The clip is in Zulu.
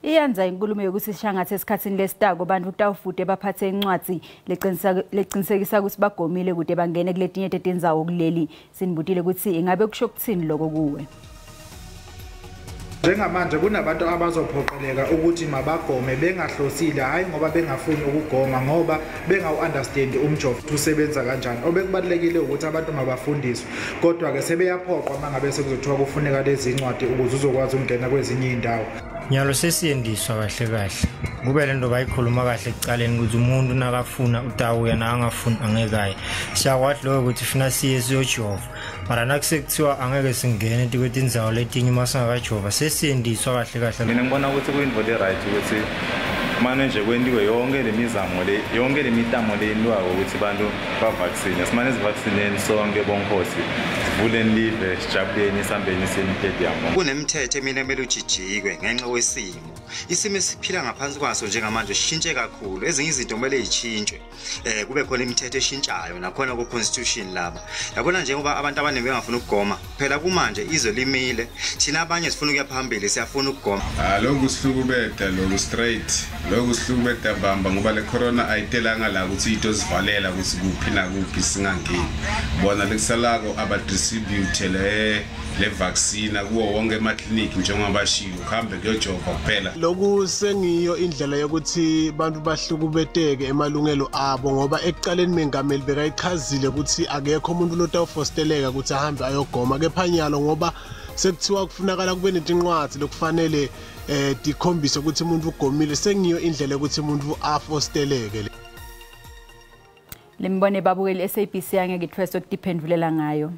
Iyanza inkulumo yokuthi shangathe esikhatsini lesitako bantu kutawufute baphathe incwadzi leqinisekisa ukuthi bagomile kude bangene kuletinye tetindzawo kuleli. Sinibutile ukuthi ingabe kusho kuthini lokho kuwe. Njengamanje kunabantu abazophoqeleka ukuthi mabagome bengahlosile, hayi ngoba bengafuni ukugoma, ngoba bengawu-understand umjovo usebenza kanjani. Obekubalulekile ukuthi abantu mabafundiswe, kodwa-ke sebeyaphoqwa uma ngabe sekuzothiwa kufuneka lezi ncwadi ukuze uzokwazi ukungena kwezinye iy'ndawo. Nyalo sesiyendiswa kahle kahle, kube le nto bayikhuluma kahle ekucaleni ukuthi umuntu nakafuna utawuya nakangafuni angeke aye. Siyakwazi lokho ukuthi funa siye siyojova, mara nakusekuthiwa angeke singene kwetindzawo letinye uma singakajova, sesiyendiswa kahle kahle. Mina ngibona ukuthi kuyinto le-right ukuthi mane nje kwentiwe yonke le mizamo le, yonke le mitamo le yentiwako ukuthi bantu bavaccine. Simane sivaccineni sonke bonkhosi, sivuleni live, sijabuleni, sihambeni siye stadium. Kunemithetho emine emele ujijikwe ngenxa kwesimo. Isimo esiphila ngaphansi kwaso njengamanje sishintshe kakhulu. Ezinye izinto kumele zishintshwe. Kube khona imithetho eshintshayo nakhona ku constitution laba. Yabona njengoba abantu abaningi bengafuna ukugoma, phela kumanje izwe limile. Thina abanye sifuna ukuya phambili, siyafuna ukugoma. Lokhu sihlukubeda lokhu straight. Lokhu sihlukubeda bamba ngoba le corona ayitelanga la ukuthi into sivalela ukuthi kuphi na kuphi singangeni. Bona lekusalako abadistribute le vaccine kuwo wonke emakliniki njengoba bashiwo, kuhambe kuyojova kuphela. Lokhu sengiyo indlela yokuthi bantu bahlukubeteke emalungelo abo, ngoba ekucaleni mengameli bekayichazile ukuthi akekho umuntu lotawufosteleka ukuthi ahambe ayogoma, kepha nyalo ngoba sekuthiwa kufunakala kube netincwadzi lokufanele tikhombise ukuthi umuntu ugomile, sengiyo indlela yokuthi umuntu afosteleke. Limbone babukeli SABC angeke ithweswe ukutiphendulela ngayo.